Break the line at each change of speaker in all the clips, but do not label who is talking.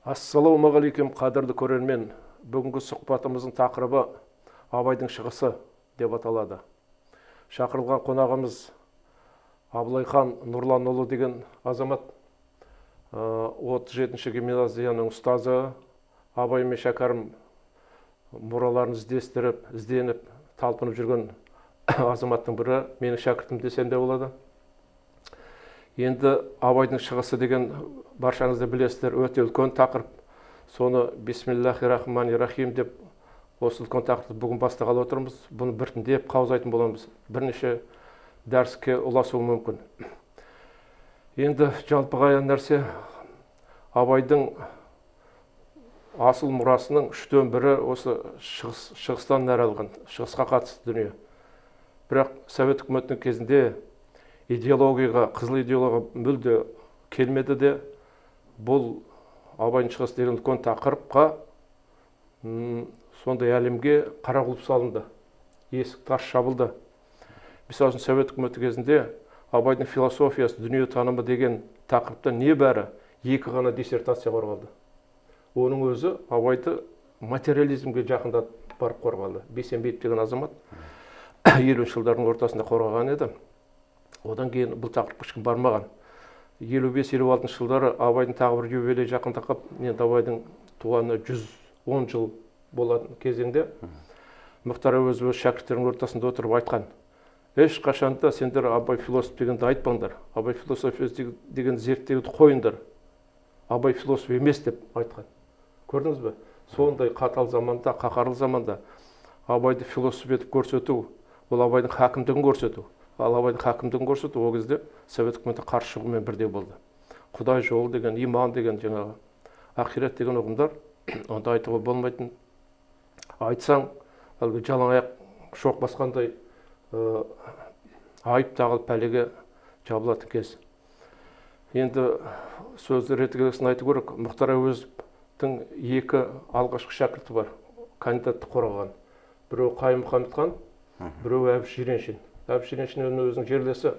Ассалаумағалейкум, қадірлі көрермен. Бүгінгі сұхбатымыздың тақырыбы Абайдың шығысы деп аталады. Шақырылған қонағымыз Абылайхан Нұрланұлы деген азамат, 37-ші гимназияның ұстазы, Абай мен Шәкәрім мұраларын іздестіріп, ізденіп, талпынып жүрген азаматтың бірі, менің шәкіртім десем де болады. Енді Абайдың шығысы деген баршаңыз да білесіздер, өте үлкен тақырып. Соны бисмиллахи рахмани рахим деп осы үлкен тақырыпты бүгін бастағалы отырмыз. Бұны біртіндеп қаузайтын боламыз. Бірнеше дәріске ұласуы мүмкін. Енді жалпыға нәрсе, Абайдың асыл мұрасының үштен бірі осы шығыстан нәр алған, шығысқа қатысты дүние. Бірақ Совет үкіметінің кезінде идеологияға, қызыл идеологияға мүлде келмеді де, бұл Абайдың шығысы деген үлкен тақырыпқа сондай әлемге қара құлып салынды, есік тарс жабылды. Мысалы үшін, Совет үкіметі кезінде Абайдың философиясы, дүниетанымы деген тақырыпта небәрі екі ғана диссертация қорғалды. Оның өзі Абайды материализмге жақындатып барып қорғалды. Бейсенбиев деген азамат 50-ші жылдардың ортасында қорғаған еді. Одан кейін бұл тақырыпқа ешкім бармаған. 55-56 жылдары Абайдың тағы бір юбилейі жақындап қалып, енді Абайдың туғанына 110 жыл болатын кезеңде Мұхтар Әуезов өз шәкірттерінің ортасында отырып айтқан: ешқашанда сендер Абай философ дегенді айтпаңдар, Абай философиясы деген зерттеуді қойыңдар, Абай философ емес деп айтқан. Көрдіңіз бе? Сондай қатал заманда, қаһарлы заманда Абайды философ етіп көрсету, ол Абайдың хакімдігін көрсету. Ал Абайдың хакімдігін көрсету ол кезде Совет үкіметі қарсы шығумен бірдей болды. Құдай жолы деген, иман деген, жаңағы ақирет деген ұғымдар онда айтуға болмайтын. Айтсаң, әлгі жалаң аяқ шоқ басқандай айып тағылып пәлеге жабылатын кез. Енді сөзді реті келгесін айту керек, Мұхтар Әуезовтің екі алғашқы шәкірті бар, кандидатты қорғаған. Біреуі Қайым Мұхаммедхан, біреуі Әбіш Жиреншин. Әбіш Жиреншин өзінің жерлесі,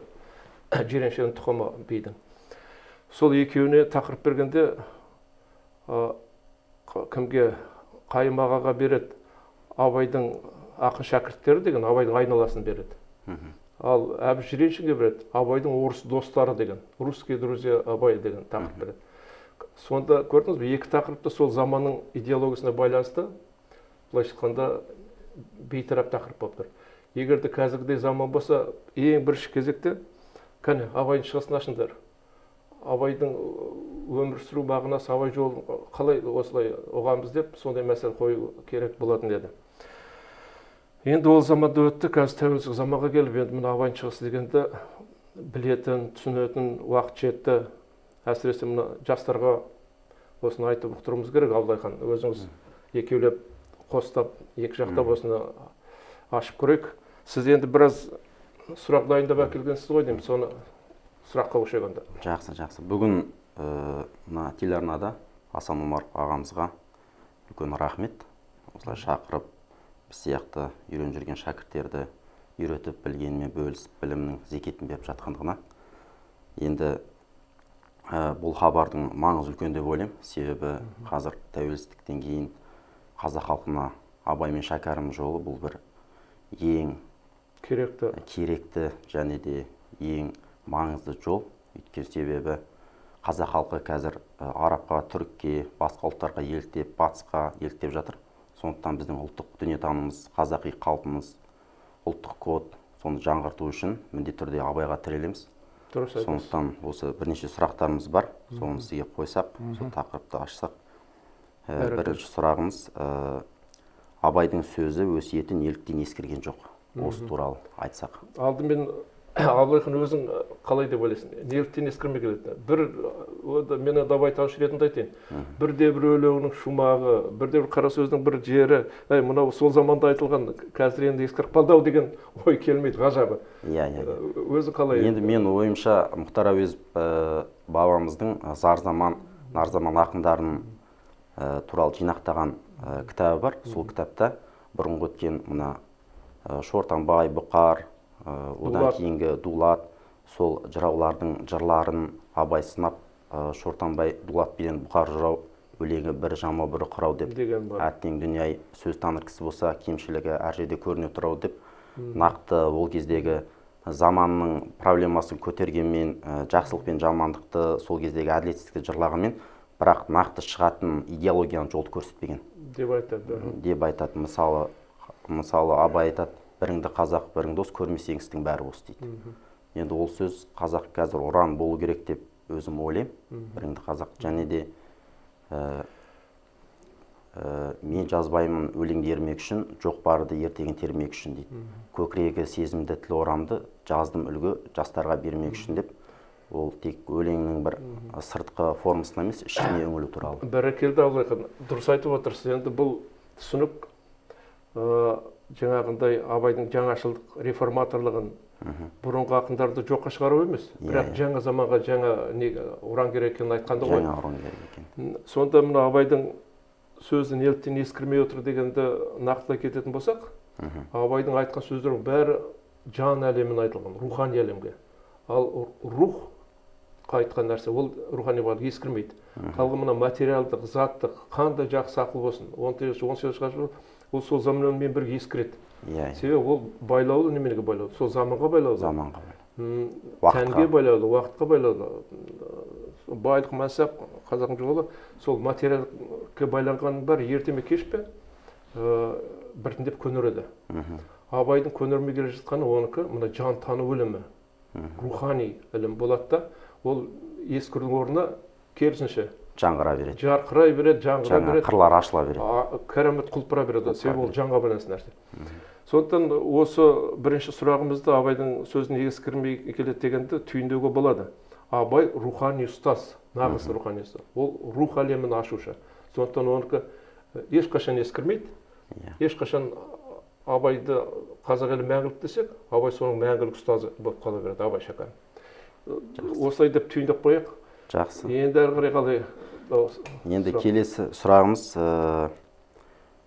Жиреншенің тұқымы бидің. Сол екеуіне тақырып бергенде, кімге, Қайым ағаға береді Абайдың ақын шәкірттері деген, Абайдың айналасын береді. Ал Әбіш Жиреншинге береді Абайдың орыс достары деген, русские друзья Абай деген тақырып береді. Сонда көрдіңіз бе, екі тақырыпты сол заманның идеологиясына байланысты, былайша айтқанда, бейтарап тақырып болып тұр. Егер де қазіргідей заман болса, ең бірінші кезекте кәне Абайдың шығысын ашыңдар. Абайдың өмір сүру мағынасы, Абай жолын қалай осылай ұғамыз деп сондай мәселе қою керек болатын еді. Енді ол заманда өтті, қазір тәуелсіз заманға келіп, енді мына Абайдың шығысы дегенді білетін, түсінетін уақыт жетті. Әсіресе мына жастарға осыны айтып ұқтыруымыз керек. Абылайхан, өзіңіз екеулеп қостап, екі жақтап осыны ашып көрейік. Сіз енді біраз сұрақ дайындап әкелгенсіз ғой деймін, соны сұраққа көшейік онда.
Жақсы, жақсы. Бүгін мына телеарнада Асан Омаров ағамызға үлкен рахмет. Осылай шақырып, біз сияқты үйреніп жүрген шәкірттерді үйретіп, білгенімен бөлісіп, білімнің зекетін беріп жатқандығына. Енді бұл хабардың маңызы үлкен деп ойлаймын. Себебі қазір тәуелсіздіктен кейін қазақ халқына Абай мен Шәкәрім жолы бұл бір ең
керекті,
керекті және де ең маңызды жол. Өйткені себебі қазақ халқы қазір арабқа, түрікке, басқа ұлттарға еліктеп, батысқа еліктеп жатыр. Сондықтан біздің ұлттық дүниетанымымыз, қазақи қалпымыз, ұлттық код, соны жаңғырту үшін міндетті түрде Абайға тірелеміз.
Дұрыс айтасыз.
Сондықтан осы бірнеше сұрақтарымыз бар, соны сізге қойсақ, сол тақырыпты ашсақ. Бірінші сұрағымыз, Абайдың сөзі, өсиеті неліктен ескірген жоқ? Осы туралы айтсақ.
Алдымен, Абылайхан, өзің қалай деп ойлайсың? Неліктен ескірмей келеді? Бір, мен енді Абай танушы ретінде айтайын. Бірде бір өлеңнің шумағы, бірде бір қара сөздің бір жері, әй, мынау сол заманда айтылған, қазір енді ескіріп қалды ау деген ой келмейді, ғажабы.
Иә, иә, иә.
Өзі қалай?
Енді мен ойымша, Мұхтар Әуезов бабамыздың зар заман, нар заман ақындарын туралы жинақтаған кітабы бар. Сол кітапта бұрынғы өткен мына Шортанбай, Бұқар, одан кейінгі Дулат, сол жыраулардың жырларын Абай сынап, Шортанбай, Дулат пен Бұқар жырау Өлеңі бір жамау, бір құрау деп
деген бар.
Әттең дүние сөз таныр кісі болса, кемшілігі әр жерде көріне тұрау деп нақты ол кездегі заманның проблемасын көтергенмен, жақсылық пен жамандықты, сол кездегі әділетсіздікті жырлағанмен, бірақ нақты шығатын идеологияның жолды көрсетпеген
деп айтады.
Деп айтады. Мысалы Абай айтады, біріңді қазақ, бірің дос, көрмесең істің бәрі бос дейді. Енді ол сөз қазақ қазір ұран болу керек деп өзім ойлаймын. Біріңді қазақ. Және де мен жазбаймын өлеңді ермек үшін, жоқ барды ертегін термек үшін дейді. Көкірегі сезімді тіл орамды, жаздым үлгі жастарға бермек үшін деп. Ол тек өлеңнің бір сыртқы формасына емес, ішіне үңілу туралы.
Бәрекелді, Абылайхан, дұрыс айтып отырсыз. Енді бұл түсінік жаңағындай Абайдың жаңашылдық реформаторлығын бұрынғы ақындарды жоққа шығару емес, бірақ жаңа заманға жаңа не ұран керек екенін айтқанды ғой.
Жаңа ұран керек екен.
Сонда мына Абайдың сөзі неліктен ескірмей отыр дегенді нақтылай кететін болсақ, Абайдың айтқан сөздерінің бәрі жан әлемін айтылған, рухани әлемге. Ал рух айтқан нәрсе, ол рухани байлық ескірмейді. Қалған мына материалдық, заттық, қандай жақсы ақыл болсын, 18 ғасыр, ол сол заманмен бірге ескіреді. Себебі ол байлаулы неменеге байлаулы? Сол заманға байлаулы.
Заманға байлаулы.
Тәнге байлаулы, уақытқа байлаулы. Байлық, мансап, қазақтың жолы, сол материалдыққа байланғанның бәрі ерте ме кеш пе, біртіндеп көнереді. Абайдың көнермей келе жатқаны оныкі мына жан тану ілімі, рухани ілім болады да, ол ескірудің орнына керісінше
жаңғыра береді.
Жарқырай береді, жаңғыра береді.
Қырлар ашыла береді.
Кәрамет құлпыра береді. Себебі ол жанға байланысты нәрсе. Сондықтан осы бірінші сұрағымызды Абайдың сөзін ескірмей келеді дегенді түйіндеуге болады. Абай рухани ұстаз, нағыз рухани ұстаз. Ол рух әлемін ашушы. Сондықтан оныкі ешқашан ескірмейді. Ешқашан Абайды қазақ елі мәңгілік десек, Абай соның мәңгілік ұстазы болып қала береді, Абай Шәкәрім. Осылай деп түйіндеп қояйық.
Жақсы.
Енді әрі қарай қалай?
Енді келесі сұрағымыз,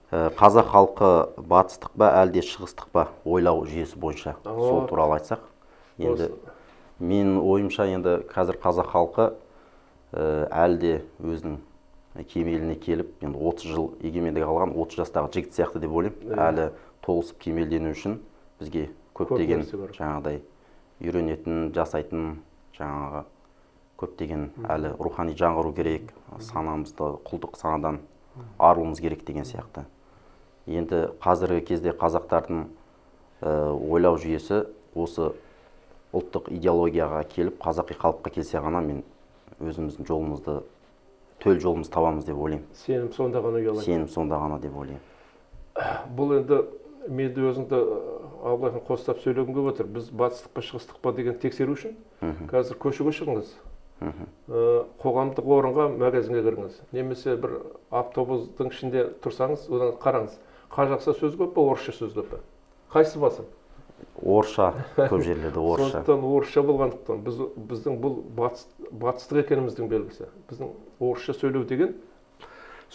қазақ халқы батыстық па, әлде шығыстық па ойлау жүйесі бойынша? Сол туралы айтсақ. Енді менің ойымша, енді қазір қазақ халқы әлі де өзінің кемеліне келіп, енді 30 жыл егемендік алған 30 жастағы жігіт сияқты деп ойлаймын. Әлі толысып кемелдену үшін бізге көптеген жаңағыдай үйренетін, жасайтын жаңағы көптеген әлі рухани жаңғыру керек, санамызды құлдық санадан арылуымыз керек деген сияқты. Енді қазіргі кезде қазақтардың ойлау жүйесі осы ұлттық идеологияға келіп, қазақи қалыпқа келсе ғана мен өзіміздің жолымызды, төл жолымызды табамыз деп ойлаймын.
Сенім сонда ғана ұялайды.
Сенім сонда ғана деп ойлаймын.
Бұл енді мен де өзіңді Абылайхан қостап сөйлегім келіп отыр. Біз батыстық па, шығыстық па деген тексеру үшін қазір көшеге шығыңыз. Қоғамдық орынға, магазинге кіріңіз. Немесе бір автобустың ішінде тұрсаңыз, одан қараңыз. Қазақша сөз көп пе, орысша сөз көп пе? Қайсысы басым?
Орысша, көп жерлерде орысша.
Сондықтан орысша болғандықтан біздің бұл батыстық екеніміздің белгісі. Біздің орысша сөйлеу деген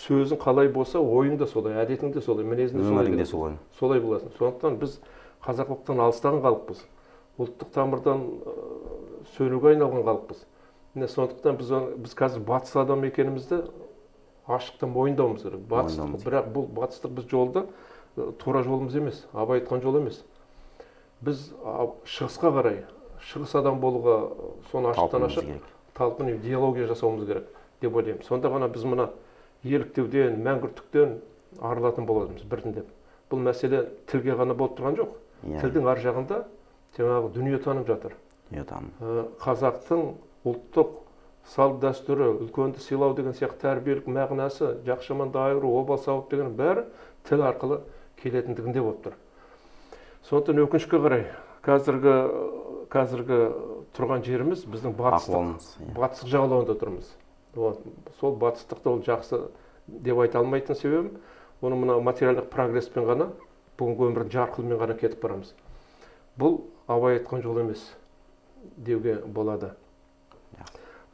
сөзің қалай болса, ойың да солай, әдетің де солай, мінезің де солай.
Өмірің де солай.
Солай боласың. Сондықтан біз қазақылықтан алыстаған халықпыз. Ұлттық тамырдан сөнуге айналған халықпыз. Міне сондықтан біз қазір батыс адам екенімізді ашықтан мойындауымыз керек. Батыстық, бірақ бұл батыстық біз жолда тура жолымыз емес, Абай айтқан жол емес. Біз шығысқа қарай, шығыс адам болуға соны ашықтан ашық талпынып идеология жасауымыз керек деп ойлаймын. Сонда ғана біз мына еліктеуден, мәңгүрттіктен арылатын боламыз біртіндеп. Бұл мәселе тілге ғана болып тұрған жоқ. Тілдің ар жағында жаңағы дүниетаным жатыр.
Дүниетаным.
Қазақтың ұлттық салт дәстүрі, үлкенді сыйлау деген сияқты тәрбиелік мағынасы, жақсы жаманды айыру, обал сауап деген бәрі тіл арқылы келетіндігінде болып тұр. Сондықтан өкінішке қарай қазіргі тұрған жеріміз біздің батыстық жағалауында тұрмыз. Сол батыстықты ол жақсы деп айта алмайтын себебім, оны мына материалдық прогресспен ғана, бүгінгі өмірдің жарқылымен ғана кетіп барамыз. Бұл Абай айтқан жол емес деуге болады.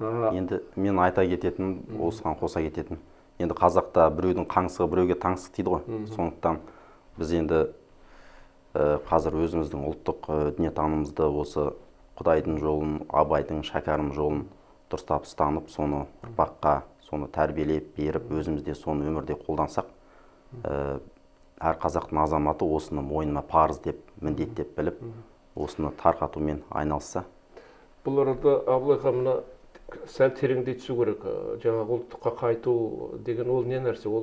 Енді мен айта кететін, осыған қоса кететін. Енді қазақта біреудің қаңсығы біреуге таңсық дейді ғой. Сондықтан біз енді қазір өзіміздің ұлттық дүниетанымызды, осы Құдайдың жолын, Абайдың, Шәкәрім жолын дұрыстап ұстанып, соны ұрпаққа Соны тәрбиелеп беріп, өзіміз де соны өмірде қолдансақ, әр қазақтың азаматы осыны мойнына парыз деп, міндет деп біліп, осыны тарқатумен айналысса.
Бұл арада Абылайға мына сәл тереңдей түсу керек. Жаңағы ұлттыққа қайту деген ол не нәрсе? Ол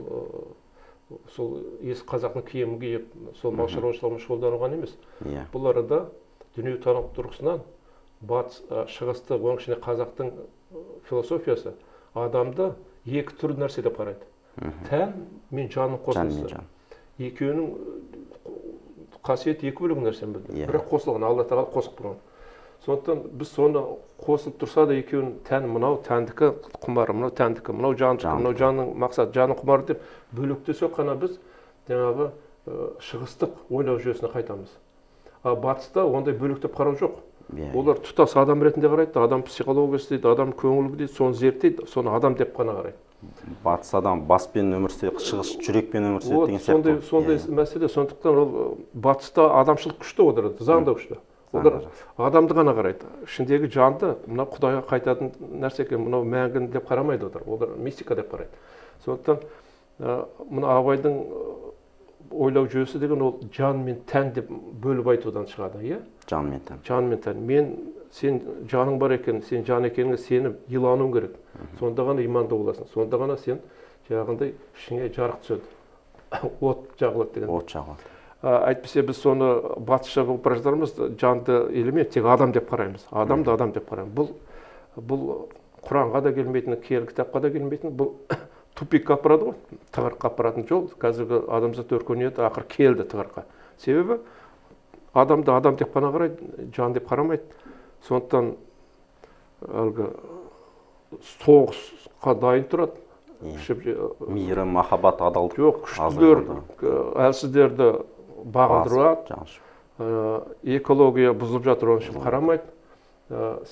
сол ескі қазақтың киімін киіп, сол мал шаруашылығымен шұғылдану ғана емес. Бұл арада дүниетаным тұрғысынан батыс, шығысты, оның ішінде қазақтың философиясы адамды екі түрлі нәрсе деп қарайды. Тән мен жанның қосындысы. Екеуінің қасиеті екі бөлек нәрсе бірақ қосылған, Алла тағала қосып тұрған. Сондықтан біз соны қосылып тұрса да екеуінің тән мынау тәндікі құмары, мынау тәндікі, мынау жандікі, мынау жанның мақсаты, жанның құмары деп бөлектесек қана біз жаңағы шығыстық ойлау жүйесіне қайтамыз. А батыста ондай бөлектеп қарау жоқ. Олар тұтас адам ретінде қарайды, адам психологиясы дейді, адам көңілі дейді, соны зерттейді, соны адам деп қана қарайды.
Батыс адам баспен өмір сүреді, шығыс жүрекпен өмір сүреді деген сияқты.
Сондай мәселе, сондықтан ол батыста адамшылық күшті оларда, заң да күшті. Олар адамды ғана қарайды. Ішіндегі жанды мына Құдайға қайтатын нәрсе екен, мынау мәңгі деп қарамайды олар. Олар мистика деп қарайды. Сондықтан мына Абайдың ойлау жүйесі деген ол жан мен тән деп бөліп айтудан шығады, иә?
Жан мен тән.
Жан мен тән. Мен сен жаның бар екен, сен жан екеніңе сеніп, илануың керек. Сонда ғана иманды боласың. Сонда ғана сен жаңағындай ішіңе жарық түседі. От жағылады деген.
От жағылады.
Әйтпесе біз соны батысша болып бара жатармыз, жанды элемент тек адам деп қараймыз. Адамды адам деп қараймыз. Бұл Құранға да келмейтін, киелі кітапқа да келмейтін, бұл тупикке апарады ғой, тығырыққа апаратын жол. Қазіргі адамзат өркениеті ақыры келді тығырыққа. Себебі адамды адам деп қана қарайды, жан деп қарамайды. Сондықтан әлгі соғысқа дайын тұрады.
Мейірім, махаббат, адалдық.
Жоқ, күштілер, әлсіздерді бағындырады. Экология бұзылып жатыр, оның үшін қарамайды.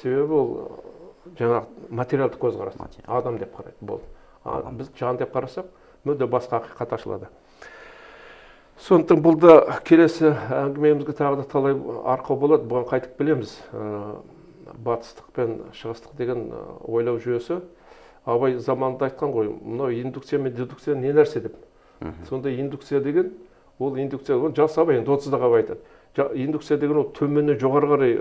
Себебі ол жаңағы материалдық көзқарас. Адам деп қарайды, болды. Біз жан деп қарасақ, мүлде басқа ақиқат ашылады. Сондықтан бұл да келесі әңгімемізге тағы да талай арқау болады, бұған қайтып келеміз. Батыстық пен шығыстық деген ойлау жүйесі. Абай заманында айтқан ғой, мынау индукция мен дедукция не нәрсе деп. Сонда индукция деген, ол индукция, ол жас Абай, енді 30-дағы Абай айтады. Индукция деген ол төменнен жоғары қарай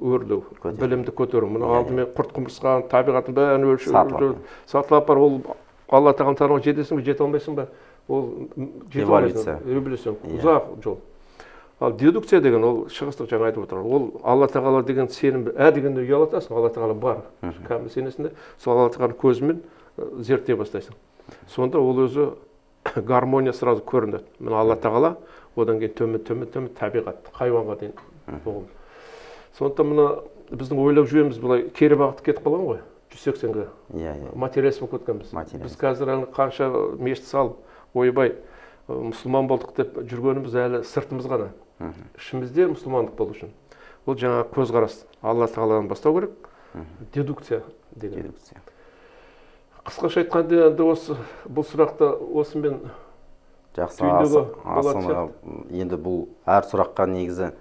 өрлеу, білімді көтеру. Мына алдымен құрт құмырсқаны, табиғаттың бәрін өлшеу, сатылап бар, ол Алла тағаланың тануға жетесің бе, жете алмайсың ба? Ол жете алмайсың, эволюция, ұзақ жол. Ал дедукция деген ол шығыстық жаңа айтып отырған. Ол Алла тағала деген сенім, ә дегенде ұялатасың, Алла тағала бар. Кәміл сенесің де, сол Алла тағаланың көзімен зерттей бастайсың. Сонда ол өзі гармония сразу көрінеді. Мына Алла тағала, одан кейін төмен, төмен, төмен табиғат, хайуанға дейін ұғым. Сондықтан мына біздің ойлау жүйеміз былай кері бағытқа кетіп қалған ғой, 180-ге. Материалист болып кеткенбіз. Біз қазір әлі қанша мешіт салып, ойбай, мұсылман болдық деп жүргеніміз әлі сыртымыз ғана. Ішімізде мұсылмандық болу үшін. Ол жаңа көзқарас Алла тағаладан бастау керек. Дедукция деген.
Дедукция.
Қысқаша айтқанда енді осы бұл сұрақты осымен
жақсы
түйіндеуге.
Енді бұл әр сұраққа негізі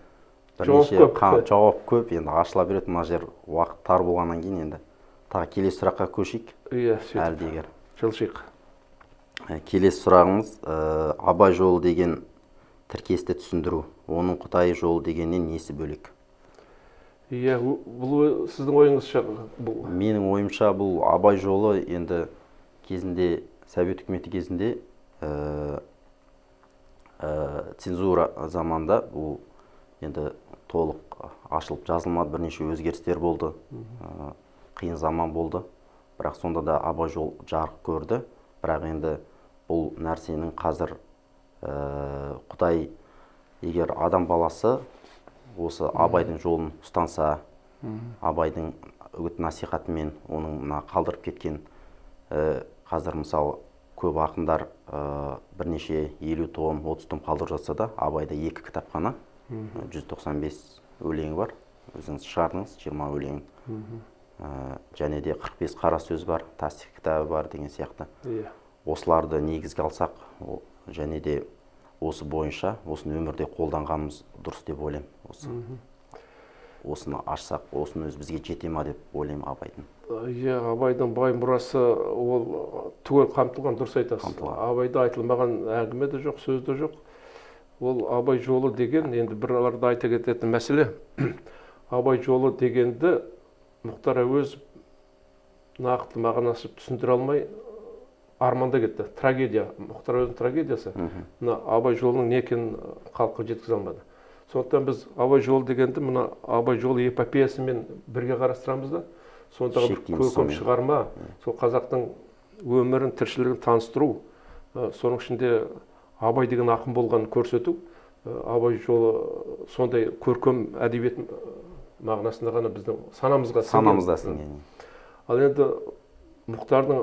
бірнеше жауап көп, енді ашыла береді. Мына жер уақыт тар болғаннан кейін енді тағы келесі сұраққа көшейік.
Иә, сөйтіп.
Әлі де егер.
Жылжиық.
Келесі сұрағымыз, Абай жолы деген тіркесті түсіндіру, оның Құдай жолы дегеннен несі бөлек?
Иә, бұл сіздің ойыңызша бұл?
Менің ойымша бұл Абай жолы енді кезінде, Совет үкіметі кезінде цензура заманда бұл енді толық ашылып жазылмады, бірнеше өзгерістер болды, қиын заман болды. Бірақ сонда да Абай жол жарық көрді. Бірақ енді бұл нәрсенің қазір Құдай, егер адам баласы осы Абайдың жолын ұстанса, Абайдың үгіт насихатымен оның мына қалдырып кеткен, қазір мысалы көп ақындар бірнеше 50 том, 30 том қалдырып жатса да, Абайда 2 кітап қана, 195 өлеңі бар, өзіңіз шығардыңыз 20 өлеңін. Және де 45 қара сөз бар, тастиқ кітабы бар деген сияқты. Осыларды негізге алсақ, және де осы бойынша, осыны өмірде қолданғанымыз дұрыс деп ойлаймын. Осы. Осыны ашсақ, осының өзі бізге жете ма деп ойлаймын Абайдың.
Иә, Абайдың бай мұрасы ол түгел қамтылған, дұрыс айтасыз. Абайда айтылмаған әңгіме де жоқ, сөз де жоқ. Ол Абай жолы деген, енді бір арада айта кететін мәселе, Абай жолы дегенді Мұхтар Әуезов нақты мағынасы түсіндіре алмай арманда кетті. Трагедия, Мұхтар Әуезовтің трагедиясы. Мына Абай жолының не екенін халыққа жеткізе алмады. Сондықтан біз Абай жолы дегенді мына Абай жолы эпопеясымен бірге қарастырамыз да, сондағы бір көркем шығарма, сол қазақтың өмірін, тіршілігін таныстыру, соның ішінде Абай деген ақын болғанын көрсету, Абай жолы сондай көркем әдебиет мағынасында ғана біздің санамызға
сіңген.
Ал енді Мұхтардың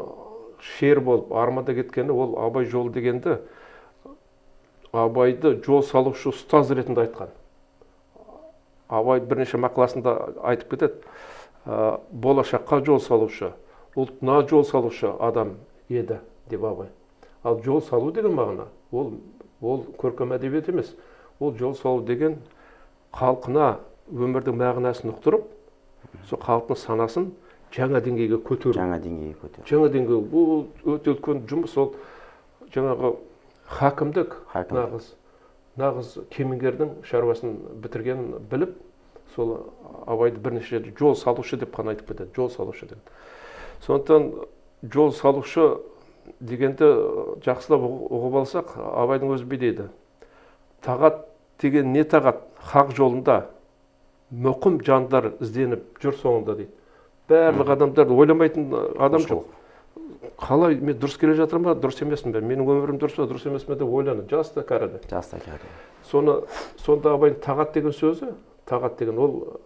шер болып арманда кеткені, ол Абай жолы дегенді Абайды жол салушы ұстаз ретінде айтқан. Абай бірнеше мақаласында айтып кетеді, болашаққа жол салушы, ұлтына жол салушы адам еді деп Абай. Ал жол салу деген мағына, ол көркем әдебиет емес. Ол жол салу деген халқына өмірдің мағынасын ұқтырып, сол халықтың санасын жаңа деңгейге көтеру.
Жаңа деңгейге көтеру.
Жаңа деңгейге. Бұл өте үлкен жұмыс, ол жаңағы хакімдік, нағыз кемеңгердің шаруасын бітіргенін біліп, сол Абайды бірнеше жерде жол салушы деп қана айтып кетеді, жол салушы деген. Сондықтан жол салушы дегенді жақсылап ұғып алсақ, Абайдың өзі бүй дейді. Тағат деген не тағат? Хақ жолында мұқым жандар ізденіп жүр соңында дейді. Барлық адамдарды ойламайтын адам жоқ. Қалай, мен дұрыс келе жатырмын ба, дұрыс емеспін бе, менің өмірім дұрыс па, дұрыс емес пе деп ойланады, жас та кәрі де.
Жас та кәрі.
Сонда Абайдың тағат деген сөзі, тағат деген ол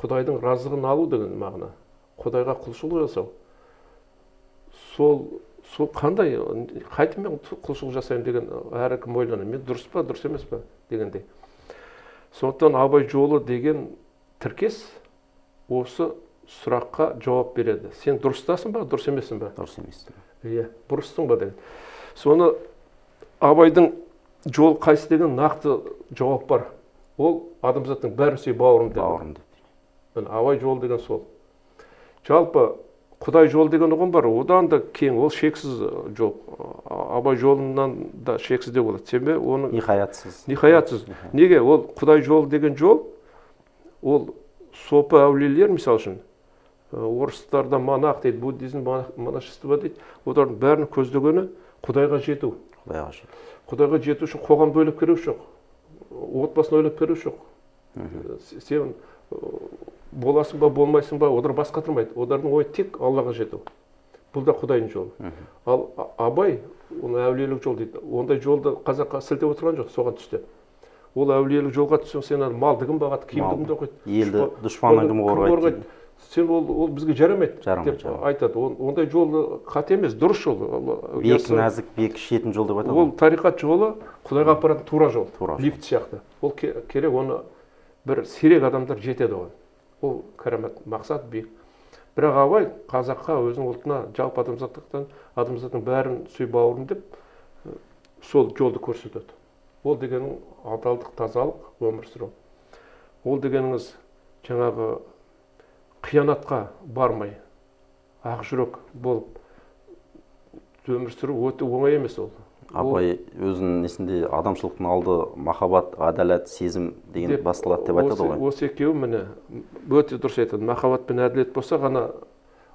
Құдайдың разылығын алу деген мағына. Құдайға құлшылық жасау. Сол қандай, қайтіп мен құлшылық жасаймын деген әркім ойланады. Мен дұрыс па, дұрыс емес пе дегендей. Сондықтан Абай жолы деген тіркес осы сұраққа жауап береді. Сен дұрыстасың ба, дұрыс емессің бе?
Дұрыс емессің.
Иә, бұрыстың ба деген. Соны Абайдың жол қайсы деген нақты жауап бар. Ол адамзаттың бәрін сүй бауырым деп.
Бауырым деп.
Міне, Абай жолы деген сол. Жалпы Құдай жолы деген ұғым бар, одан да кең, ол шексіз жол. Абай жолынан да шексіз деп болады. Себебі оның
ниһаятсыз.
Ниһаятсыз. Неге? Ол Құдай жолы деген жол, ол сопы әулиелер, мысал үшін, орыстарда монах дейді, буддизм монашество дейді, олардың бәрін көздегені Құдайға жету.
Құдайға жету.
Құдайға жету үшін қоғам бөліп керек жоқ, отбасын ойлап керек жоқ. Сен боласың ба, болмайсың ба, олар бас қатырмайды. Олардың ойы тек Аллаға жету. Бұл да Құдайдың жолы. Ал Абай оны әулиелік жол дейді. Ондай жолды қазаққа сілтеп отырған жоқ, соған түсті. Ол әулиелік жолға түссең, сен малды кім бағады, киімді кім тоқиды,
елді дұшпаннан кім қорғайды?
Сен ол бізге жарамайды деп айтады. Ондай жол қате емес, дұрыс жол.
Бек нәзік, бек шетін жол деп айтады.
Ол тариқат жолы Құдайға апаратын тура жол, лифт сияқты. Ол керек, оны бір сирек адамдар жетеді оған. Ол кәрамат, мақсат биік. Бірақ Абай қазаққа, өзінің ұлтына, жалпы адамзаттықтан, адамзаттың бәрін сүй бауырым деп сол жолды көрсетеді. Ол дегенің адалдық, тазалық, өмір сүру. Ол дегеніңіз жаңағы қиянатқа бармай, ақ жүрек болып өмір сүру өте оңай емес ол.
Абай өзінің несінде адамшылықтың алды махаббат, әділет, сезім деген басталады деп айтады ғой.
Осы екеуі міне өте дұрыс айтады. Махаббат пен әділет болса ғана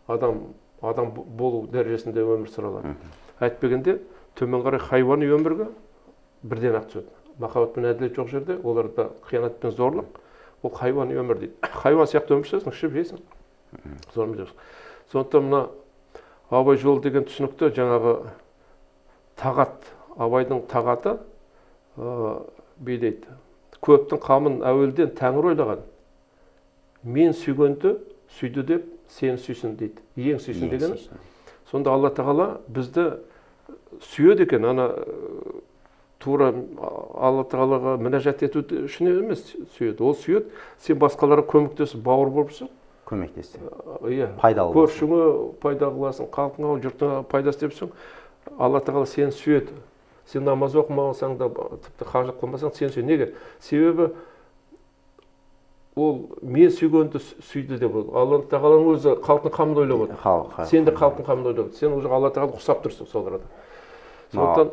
адам болу дәрежесінде өмір сүре алады. Әйтпегенде төмен қарай хайуани өмірге бірден ақ түседі. Махаббат пен әділет жоқ жерде оларда қиянат пен зорлық, ол хайуани өмір дейді. Хайуан сияқты өмір сүресің, ішіп жейсің. Сондықтан мына Абай жолы деген түсінікті жаңағы тағат, Абайдың тағаты бейдейді. Көптің қамын әуелден тәңір ойлаған. Мен сүйгенді сүйді деп сені сүйсін дейді. Ең сүйсін дегені. Сонда Алла Тағала бізді сүйеді екен, ана тура Алла Тағалаға мінәжат ету үшін емес сүйеді. Ол сүйеді, сен басқаларға көмектесіп, бауыр болыпсың.
Көмектессең.
Иә.
Пайдалы.
Көршіңе пайда қыласың, халқыңа, жұртыңа пайда істепсің. Алла Тағала сені сүйеді. Сен намаз оқымасаң да, тіпті қажылық қылмасаң, сені сүйеді. Неге? Себебі Ол мен сүйгенді сүйді деп ол. Алла тағаланың өзі халықтың қамын ойлап отыр. Сен де халықтың қамын ойлап отыр. Сен уже Алла тағала ұқсап тұрсың сол арада. Сондықтан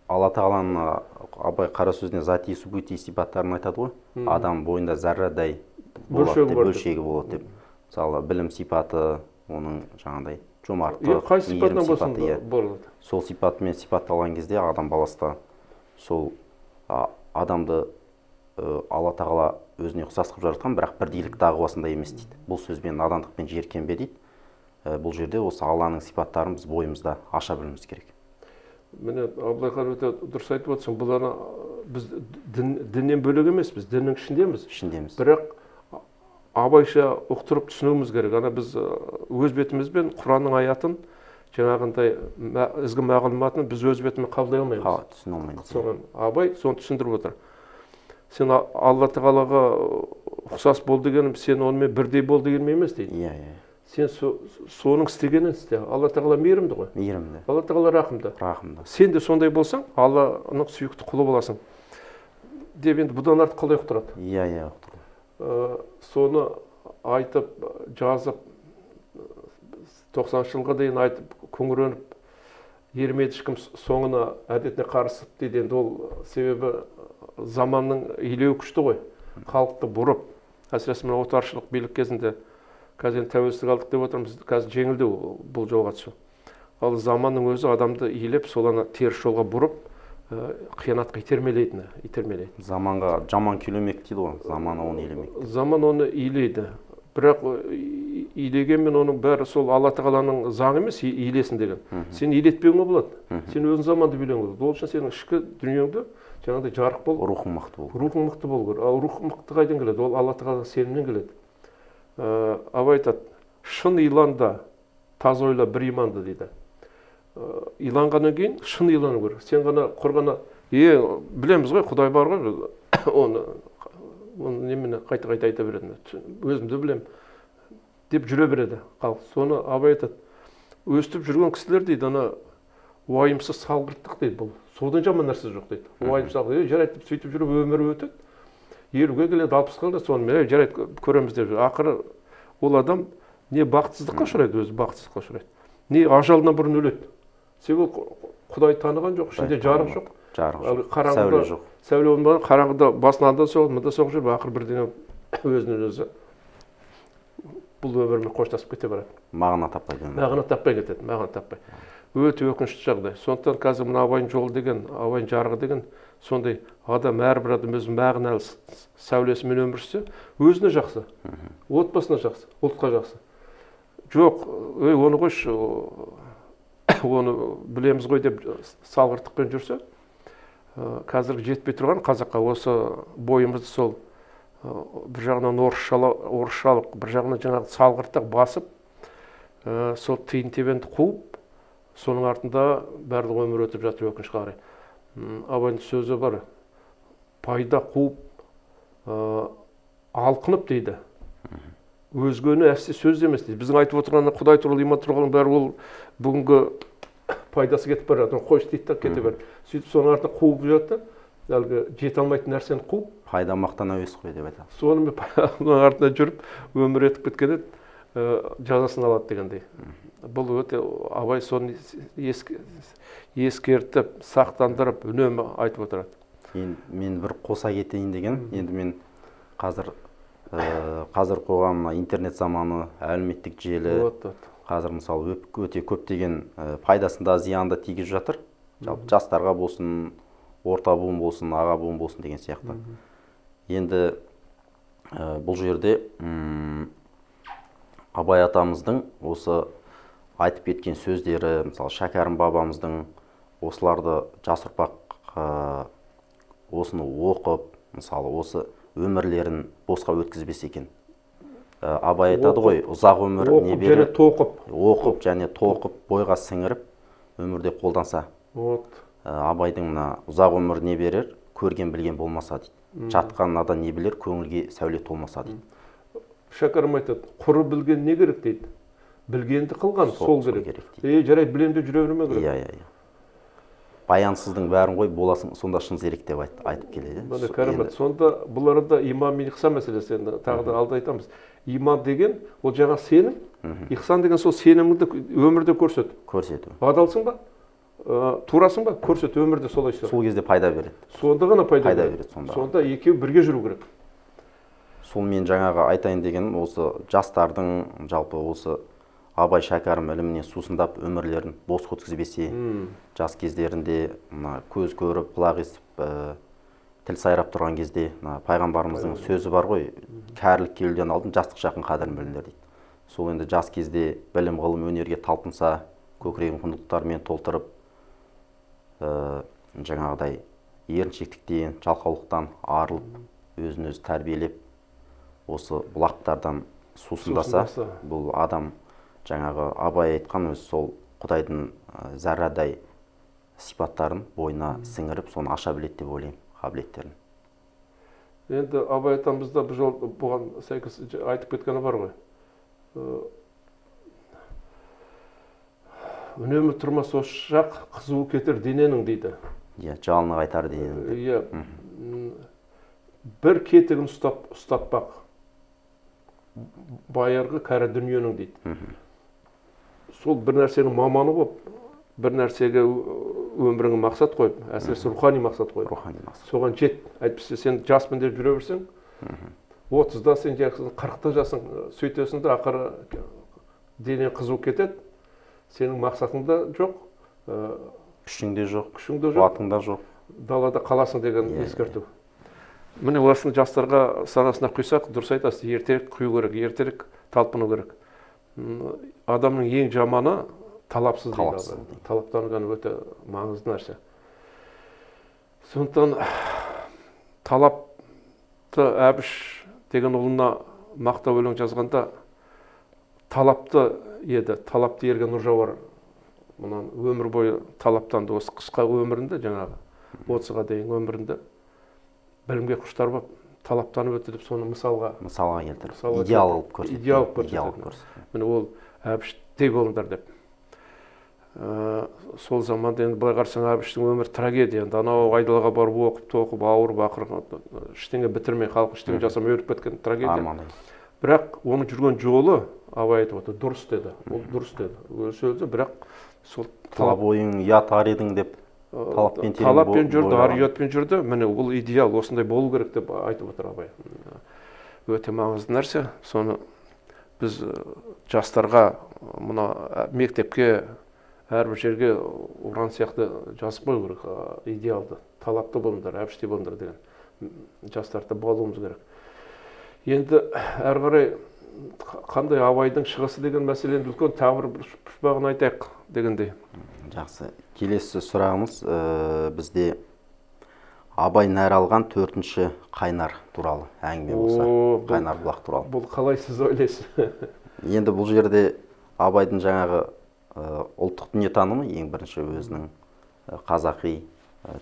Алла тағаланың Абай қара сөзіне зати субути сипаттарын айтады ғой. Адам бойында заррадай бөлшегі болады деп. Мысалы, білім сипаты, оның жаңағыдай жомарттық,
қай сипатынан болсын болады.
Сол сипатымен сипатталған кезде адам баласы да сол адамды Алла тағала өзіне ұқсас қылып жаратқан, бірақ бірдейлік дағуасында емес дейді. Бұл сөзбен надандықпен жиіркенбе дейді. Бұл жерде осы Алланың сипаттарын біз бойымызда аша білуіміз керек.
Міне, Абылайхан, өте дұрыс айтып отырсың. Бұл ана біз діннен бөлек емеспіз, діннің ішіндеміз.
Ішіндеміз.
Бірақ Абайша ұқтырып түсінуіміз керек. Ана біз өз бетімізбен Құранның аятын, жаңағындай ізгі мағлұматын біз өз бетімізбен қабылдай алмаймыз.
Түсіне алмаймыз.
Соны Абай соны түсіндіріп отыр. Сен Алла тағалаға ұқсас бол дегенім, сен онымен бірдей бол дегенім емес дейді.
Иә, иә.
Сен соның істегенін істе. Алла тағала мейірімді ғой.
Мейірімді.
Алла тағала рақымды.
Рақымды.
Сен де сондай болсаң, Алланың сүйікті құлы боласың. Деп енді бұдан артық қалай ұқтырады?
Иә, иә, ұқтырады.
Соны айтып, жазып, 90 жылға дейін айтып, күңіреніп, ермеді ешкім, соңына әдетіне қарысып дейді. Енді ол себебі заманның илеуі күшті ғой. Халықты бұрып, әсіресе мына отаршылық билік кезінде, қазір енді тәуелсіздік алдық деп отырмыз, қазір жеңілдеу бұл жолға түсу. Ал заманның өзі адамды илеп, сол ана теріс жолға бұрып, қиянатқа итермелейтіні, итермелейді.
Заманға жаман күйлемек дейді ғой, заман оны илемек.
Заман оны илейді. Бірақ илегенмен оның бәрі сол Алла тағаланың заңы емес, илесін деген. Сен илетпеуіңе болады. Сен өзің заманды билеуіңе болады. Ол үшін сенің ішкі дүниеңді жаңағыдай жарық бол.
Рухың мықты болу.
Рухың мықты болу керек. Ал рух мықты қайдан келеді? Ол Алла тағаланың сенімінен келеді. Абай айтады, шын иланда таза ойла бір иманды дейді. Иланғаннан кейін шын илану керек. Сен ғана құр ғана, білеміз ғой, Құдай бар ғой, оны немене қайта-қайта айта береді. Өзімді білем деп жүре береді халық. Соны Абай айтады, өстіп жүрген кісілер дейді, ана уайымсыз салғырттық дейді бұл. Содан жаман нәрсе жоқ дейді. Уайымсыз, жарайды деп сөйтіп жүріп өмірі өтеді. 50-ге келеді, 60-қа келеді, сонымен жарайды көреміз деп жүр. Ақыры ол адам не бақытсыздыққа ұшырайды, өзі бақытсыздыққа ұшырайды. Не ажалынан бұрын өледі. Себебі Құдай таныған жоқ, ішінде жарық жоқ.
Жарық жоқ, сәуле жоқ.
Сәуле болмаған, қараңғыда басын анда соғып, мында соғып жүріп, ақыры бірдеңе өзінен өзі бұл өмірмен қоштасып кете барады.
Мағына таппай кетеді.
Мағына таппай кетеді, мағына таппай. Өте өкінішті жағдай. Сондықтан қазір мына Абайдың жолы деген, Абайдың жарығы деген сондай адам, әрбір адам өз мағыналы сәулесімен өмір сүрсе, өзіне жақсы, отбасына жақсы, ұлтқа жақсы. Жоқ, ей, оны қойшы, оны білеміз ғой деп салғырттықпен жүрсе, қазіргі жетпей тұрған қазаққа осы бойымызды сол бір жағынан орысшалық, бір жағынан жаңағы салғырттық басып, сол тиын тебенді қуып, соның артында барлық өмір өтіп жатыр өкінішке қарай. Абайдың сөзі бар, пайда қуып, алқынып дейді. Өзгені әсте сөз емес дейді. Біздің айтып отырған Құдай туралы, иман туралы бәрі ол бүгінгі пайдасы кетіп бара жатыр. Қойшы дейді да кете берді. Сөйтіп соның артынан қуып жатты. Әлгі жете алмайтын нәрсені қуып.
Пайда мақтан әуес қой деп айтады.
Сонымен оның артынан жүріп өмір өтіп кеткен еді, жазасын алады дегендей. Бұл өте Абай соны ескертіп, сақтандырып, үнемі айтып отырады.
Енді мен бір қоса кетейін деген, енді мен қазір қоғам интернет заманы, әлеуметтік желі, қазір мысалы өте көптеген пайдасында зиянды тигізіп жатыр. Жалпы жастарға болсын, орта буын болсын, аға буын болсын деген сияқты. Енді бұл жерде Абай атамыздың осы айтып кеткен сөздері, мысалы Шәкәрім бабамыздың осыларды жас ұрпақ осыны оқып, мысалы осы өмірлерін босқа өткізбес екен. Абай айтады ғой, ұзақ өмір не берер? Оқып және тоқып, бойға сіңіріп, өмірде қолданса. Абайдың мына ұзақ өмір не берер, көрген білген болмаса дейді. Жатқан надан не білер, көңілге сәуле толмаса дейді.
Шәкәрім айтады, құры білген не керек дейді. Білгенді қылған сол керек. Жарайды, білем деп жүре берме керек.
Иә, иә, иә. Баянсыздың бәрін қой, боласың сонда шын зерек деп айтып келеді.
Міне кәрімет. Сонда бұл арада иман мен ихсан мәселесі енді тағы да алда айтамыз. Иман деген ол жаңа сенім, ихсан деген сол сеніміңді өмірде көрсет.
Көрсету.
Адалсың ба? Турасың ба? Көрсет, өмірде солай сүр.
Сол кезде пайда береді.
Сонда ғана пайда
береді. Сонда.
Сонда екеуі бірге жүру керек.
Сол мен жаңағы айтайын дегенім, осы жастардың жалпы осы Абай Шәкәрім іліміне сусындап өмірлерін бос өткізбесе, жас кездерінде мына көз көріп, құлақ естіп, тіл сайрап тұрған кезде мына пайғамбарымыздың сөзі бар ғой, кәрілік келуден алдын жастық шақтың қадірін біліңдер дейді. Сол енді жас кезде білім, ғылым, өнерге талпынса, көкірегін құндылықтармен толтырып, жаңағыдай еріншектіктен, жалқаулықтан арылып, өзін өзі тәрбиелеп, осы бұлақтардан сусындаса, бұл адам жаңағы Абай айтқан өзі сол Құдайдың зәррадай сипаттарын бойына сіңіріп, соны аша біледі деп ойлаймын, қабілеттерін.
Енді Абай атамыз да бұл жол бұған сәйкес айтып кеткені бар ғой. Үнемі тұрмас ошақ, қызуы кетер дененің дейді.
Иә, жалыны қайтар дененің.
Иә, бір кетігін ұстатпақ байырғы кәрі дүниенің дейді. Сол бір нәрсенің маманы болып, бір нәрсеге өміріңе мақсат қойып, әсіресе рухани мақсат қойып,
рухани мақсат.
Соған жет. Әйтпесе сен жаспын деп жүре берсең, 30-да сен жасың, 40-та жасың, сөйтесің де ақыры денең қызу кетеді. Сенің мақсатың да жоқ,
күшің де жоқ,
күшің де жоқ,
қуатың да жоқ.
Далада қаласың деген ескерту. Міне осыны жастарға санасына құйсақ, дұрыс айтасыз, ертерек құю керек, ертерек талпыну керек. Адамның ең жаманы талапсыз дейді. Талаптанған өте маңызды нәрсе. Сондықтан талапты Әбіш деген ұлына мақтау өлең жазғанда талапты еді, талапты ерген Нұржауар мұнан өмір бойы талаптанды, осы қысқа өмірінде, жаңағы 30-ға дейін өмірінде білімге құштар болып талаптанып өтті деп соны мысалға
келтіріп, идеал қылып көрсетті.
Идеал қылып көрсетті. Міне ол Әбіштей болыңдар деп. Сол заманда енді былай қарасаң Әбіштің өмірі трагедия. Енді анау айдалаға барып оқып, тоқып, ауырып, ақыры ештеңе бітірмей, халық ештеңе жасамай өліп кеткен трагедия. Бірақ оның жүрген жолы, Абай айтып отыр, дұрыс деді. Ол дұрыс деді. Сөзі, бірақ сол
талап ойың ұят ар едің деп
талаппен жүрді, ар ұятпен жүрді. Міне ол идеал, осындай болу керек деп айтып отыр Абай. Өте маңызды нәрсе. Соны біз жастарға, мына мектепке, әрбір жерге ұран сияқты жазып қою керек, идеалды, талапты болыңдар, Әбіштей болыңдар деген жастарды болуымыз керек. Енді әрі қарай қандай Абайдың шығысы деген мәселені үлкен тағы бір пұшпағын айтайық дегендей.
Жақсы. Келесі сұрағымыз бізде Абай нәр алған төртінші қайнар туралы әңгіме болса, қайнар бұлақ туралы.
Бұл қалай сіз ойлайсыз?
Енді бұл жерде Абайдың жаңағы ұлттық дүниетанымы, ең бірінші өзінің қазақи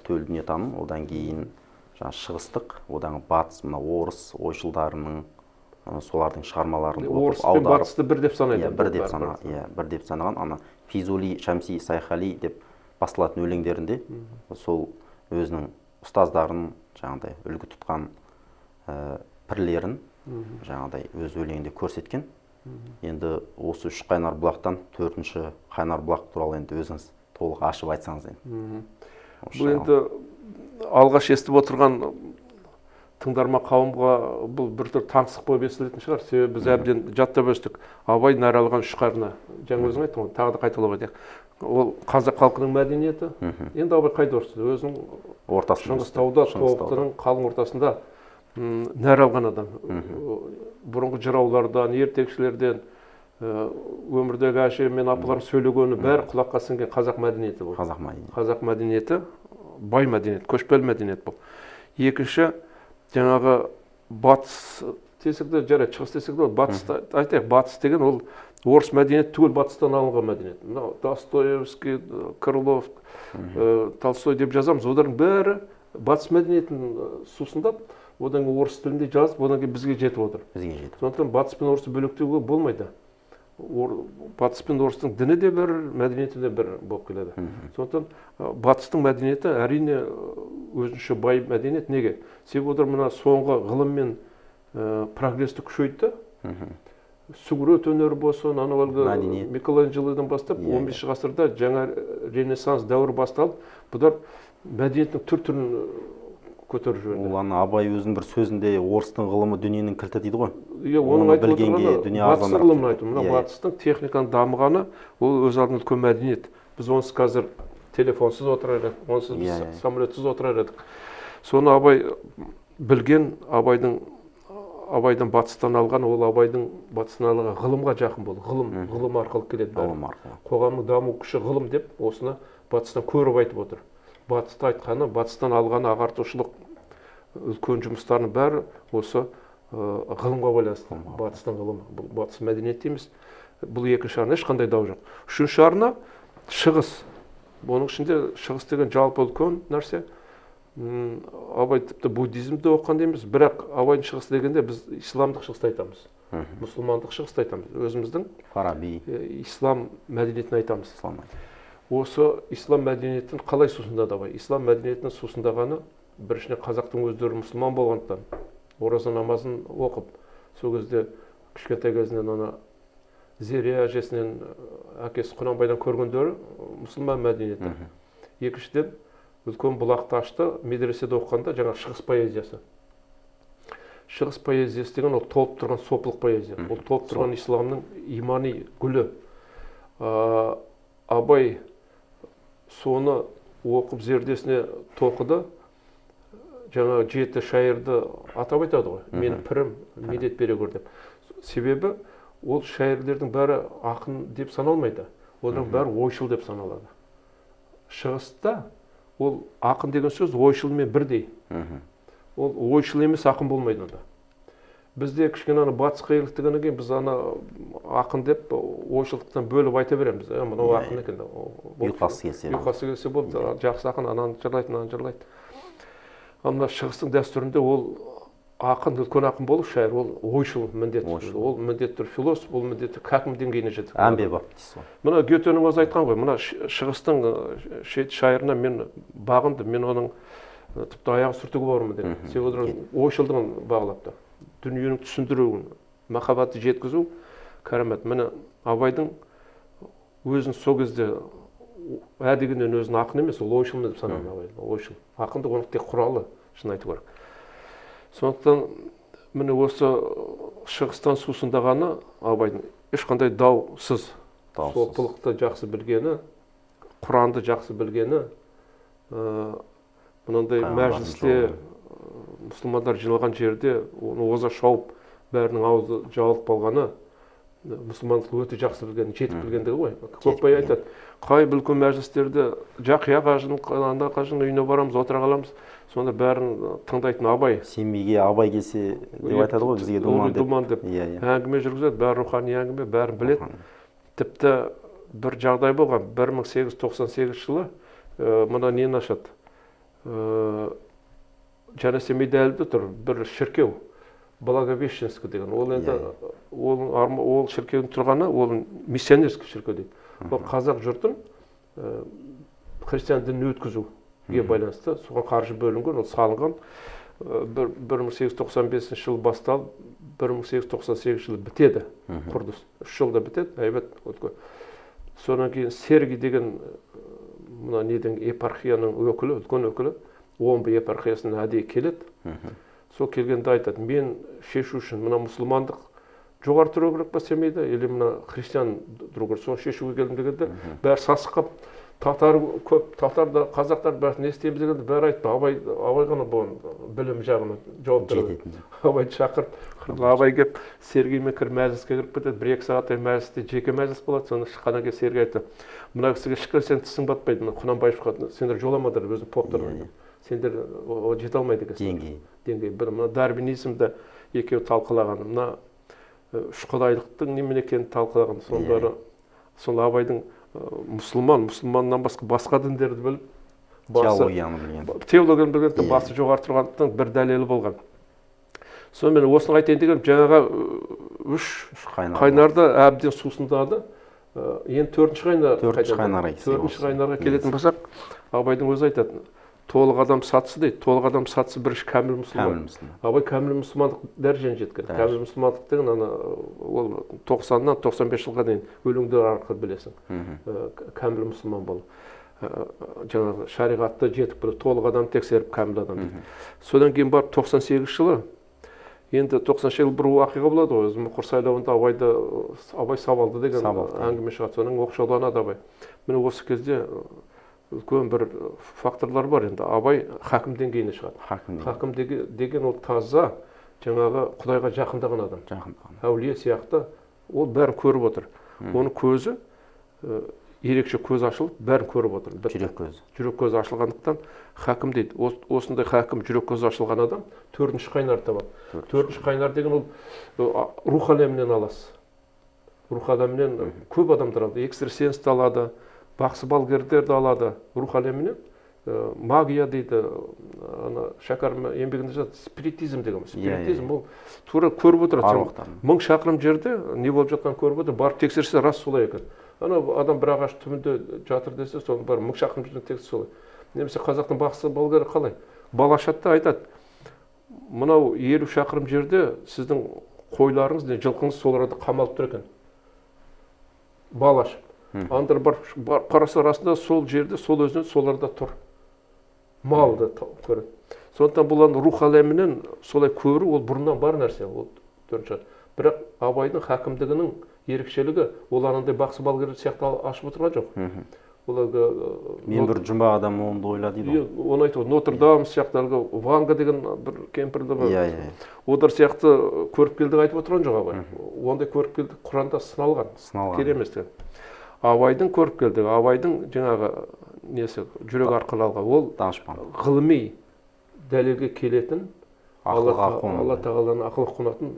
төл дүниетанымы, одан кейін жаңа шығыстық, одан батыс, мына орыс ойшылдарының, солардың шығармаларын
оқып, аударып. Орыс пен батысты бір деп санайды.
Иә, бір деп санаған. Ана Физули, Шамси, Сайхали деп басталатын өлеңдерінде сол өзінің ұстаздарын, жаңағыдай үлгі тұтқан пірлерін жаңағыдай өз өлеңінде көрсеткен. Енді осы үш қайнар бұлақтан төртінші қайнар бұлақ туралы енді өзіңіз толық ашып айтсаңыз енді.
Бұл енді алғаш естіп отырған тыңдарма қауымға бұл бір түр таңсық болып естілетін шығар. Себебі біз әбден жаттап өстік. Абай нәр алған үш қарна. Жаңа өзің айттың ғой, тағы да қайталап айтайық. Ол қазақ халқының мәдениеті. Енді Абай қайда өсті? Өзінің
ортасында,
Шыңғыстауда, Тобықтының қалың ортасында нәр алған адам. Бұрынғы жыраулардан, ертекшілерден, өмірдегі әже мен апалар сөйлегені бәрі құлаққа сіңген қазақ мәдениеті бұл.
Қазақ мәдениеті.
Қазақ мәдениеті бай мәдениет, көшпелі мәдениет бұл. Екінші, жаңағы батыс десек де, жарайды, шығыс десек де, батыс айтайық, батыс деген ол орыс мәдениеті түгел батыстан алынған мәдениет. Мынау Достоевский, Крылов, Толстой деп жазамыз, олардың бәрі батыс мәдениетін сусындап, одан кейін орыс тілінде жазып, одан кейін бізге жетіп отыр.
Бізге жетіп.
Сондықтан батыс пен орысты бөлектеуге болмайды. Батыс пен орыстың діні де бір, мәдениеті де бір болып келеді. Сондықтан батыстың мәдениеті әрине өзінше бай мәдениет. Неге? Себебі олар мына соңғы ғылым мен прогресті күшейтті. Сүгірет өнері болсын, анау әлгі Микеланджелодан бастап 15 ғасырда жаңа Ренессанс дәуірі басталып, бұлар мәдениеттің түр-түрін көтеріп жіберді.
Ол ана Абай өзінің бір сөзінде орыстың ғылымы дүниенің кілті дейді ғой.
Иә, оның айтып отырғаны батыстың ғылымын айту. Мына батыстың техниканың дамығаны ол өз алдына үлкен мәдениет. Біз онсыз қазір телефонсыз отырар едік, онсыз біз самолетсіз отырар едік. Соны Абай білген, Абайдың батыстан алған, ол Абайдың батыстан алған ғылымға жақын болды. Ғылым, ғылым арқылы келеді бәрі.
Ғылым арқылы.
Қоғамның даму күші ғылым деп осыны батыстан көріп айтып отыр. Батыста айтқаны, батыстан алған ағартушылық үлкен жұмыстарының бәрі осы ғылымға байланысты. Батыстың ғылымы, бұл батыс мәдениеті емес. Бұл екінші арна, ешқандай дау жоқ. Үшінші арна шығыс. Оның ішінде шығыс деген жалпы үлкен нәрсе. Абай тіпті буддизмді оқыған дейміз, бірақ Абайдың шығысы дегенде біз исламдық шығысты айтамыз. Мұсылмандық шығысты айтамыз. Өзіміздің
Фараби
ислам мәдениетін айтамыз. Осы ислам мәдениетін қалай сусындады Абай? Ислам мәдениетін сусындағаны біріншіден қазақтың өздері мұсылман болғандықтан, ораза намазын оқып, сол кезде кішкентай кезінен ана Зере әжесінен, әкесі Құнанбайдан көргендері мұсылман мәдениеті. Екіншіден, үлкен бұлақты ашты, медреседе оқығанда жаңа шығыс поэзиясы. Шығыс поэзиясы деген ол толып тұрған сопылық поэзия. Ол толып тұрған исламның имани гүлі. Абай соны оқып зердесіне тоқыды. Жаңа жеті шайырды атап айтады ғой. Менің пірім медет бере көр деп. Себебі ол шайырлердің бәрі ақын деп саналмайды. Олардың бәрі ойшыл деп саналады. Шығыста ол ақын деген сөз ойшылмен бірдей. Ол ойшыл емес ақын болмайды онда. Бізде кішкене ана батысқа еліктігеннен кейін біз ана ақын деп ойшылдықтан бөліп айта береміз. Мынау ақын екен.
Ұйқасы келсе.
Ұйқасы келсе болды, жақсы ақын, ананы жырлайды, мынаны жырлайды. Ал мына шығыстың дәстүрінде ол ақын, үлкен ақын болу шайыр, ол ойшыл міндетті түрде. Ол міндетті түрде философ, ол міндетті хакім деңгейіне жетеді.
Әмбебап дейсіз ғой.
Мына Гетенің өзі айтқан ғой, мына шығыстың шайырына мен бағындым, мен оның тіпті аяғы сүртуге бармын деген. Себебі ойшылдығын бағалапты. Дүниенің түсіндіруін, махаббатты жеткізу кәрамат. Міне Абайдың өзін сол кезде ә дегеннен өзін ақын емес, ол ойшыл деп санаған Абай. Ойшыл. Ақындық оның тек құралы, шын айту керек. Сондықтан міне осы шығыстан сусындағаны Абайдың ешқандай даусыз, сопылықты жақсы білгені, Құранды жақсы білгені, мынандай мәжілісте мұсылмандар жиналған жерде оны оза шауып, бәрінің аузы жабылып қалғаны, мұсылмандықты өте жақсы білгені, жетік білгендігі ғой. Көкбай айтады, қай үлкен мәжілістерде Жақия қажының, анда қажының үйіне барамыз, отыра қаламыз, сонда бәрін тыңдайтын Абай.
Семейге Абай келсе деп айтады ғой, бізге думан деп.
Думан деп. Әңгіме жүргізеді, бәрі рухани әңгіме, бәрін біледі. Тіпті бір жағдай болған, 1898 жылы мына нені ашады? Жаңа Семейде әлі де тұр, бір шіркеу, Благовещенск деген. Ол енді ол шіркеудің тұрғаны, ол миссионерский шіркеу дейді. Ол қазақ жұртын христиан дініне өткізуге байланысты, соған қаржы бөлінген, ол салынған. 1895 жылы басталып, 1898 жылы бітеді құрылыс. 3 жылда бітеді, әйбат. Содан кейін Сергий деген мына неден епархияның өкілі, үлкен өкілі, Омбы епархиясына әдейі келеді. Сол келгенде айтады, мен шешу үшін мына мұсылмандық жоғары тұру керек па Семейде, или мына христиан тұру керек, соны шешуге келдім дегенде, бәрі сасық қап, татар көп, татар да, қазақтар бәрі не істейміз дегенде, бәрі айтты, Абай ғана бұған білім жағына жауап берді. Абайды шақырып, Абай келіп, Сергеймен кіріп мәжіліске кіріп кетеді, 1-2 сағаттай мәжілісте жеке мәжіліс болады, соны шыққаннан кейін Сергей айтты, мына кісіге шыққан сен тісің батпайды, мына Құнанбаевқа сендер жоламадыр, өзің поптар. Сендер жете алмайды екенсің. Деңгей. Бір мына дарвинизмді екеуі талқылаған, мына үш құдайлықтың немене екенін талқылаған. Соның бәрі сол Абайдың мұсылман, мұсылманнан басқа діндерді біліп,
теологияны білген.
Теологияны білгендіктен басы жоғары тұрғандықтан бір дәлелі болған. Сонымен осыны айтайын дегенім, жаңағы үш қайнарды әбден сусындады. Енді төртінші қайнар. Төртінші қайнарға келетін болсақ, Абайдың өзі айтады, толық адам сатысы дейді. Толық адам сатысы бірінші кәміл мұсылман. Абай кәміл мұсылмандық дәрежені жеткен. Кәміл мұсылмандық деген ана ол 90-нан 95 жылға дейін өлеңдер арқылы білесің. Кәміл мұсылман болу. Жаңағы шариғатты жетік біліп, толық адам тексеріп кәміл адам дейді. Содан кейін барып 98 жылы, енді 90 жылы бір уақиға болады ғой, Мұқыр сайлауында Абай сабалды деген әңгіме шығады, содан оқшауланады Абай. Міне осы кезде үлкен бір факторлар бар енді. Абай хакім деңгейіне шығады. Хакім деген ол таза жаңағы Құдайға жақындаған адам. Әулие сияқты, ол бәрін көріп отыр. Оның көзі ерекше көз ашылып, бәрін көріп отыр.
Жүрек көзі.
Жүрек көзі ашылғандықтан хакім дейді. Осындай хакім, жүрек көзі ашылған адам төртінші қайнар табады. Төртінші қайнар деген ол рух әлемінен аласыз. Рух әлемінен көп адамдар алады. Экстрасенсті алады, бақсы балгердерді алады. Рух әлемінен магия дейді, ана Шәкәрім еңбегінде жазады, спиритизм деген. Спиритизм ол тура көріп отырады. 1000 шақырым жерде не болып жатқанын көріп отыр, барып тексерсе рас солай екен. Ана адам бір ағаш түбінде жатыр десе, соны барып 1000 шақырым жерден тексерсе солай. Немесе қазақтың бақсы балгері қалай? Бал ашады да айтады, мынау 50 шақырым жерде сіздің қойларыңыз, не жылқыңыз сол арада қамалып тұр екен. Бал ашып. Андыр барып қараса расында сол жерде, сол өзінен сол арада тұр. Малды көреді. Сондықтан бұл рух әлемінен солай көру ол бұрыннан бар нәрсе. Ол төртінші. Бірақ Абайдың хакімдігінің ерекшелігі ол анандай бақсы балгер сияқты ашып отырған жоқ. Ол әлгі
мен бір жұмбақ адам оңды ойла дейді
ғой. Оны айтып, Нотр-Дам сияқты әлгі Ванга деген бір кемпірді бар. Олар сияқты көріпкелдік айтып отырған жоқ Абай. Ондай көріпкелдік Құранда сыналған. Керек емес деген. Абайдың көріпкелдігі, Абайдың жаңағы несі жүрек арқылы алған, ол ғылыми дәлелге келетін, Алла тағаланың ақылға қонатын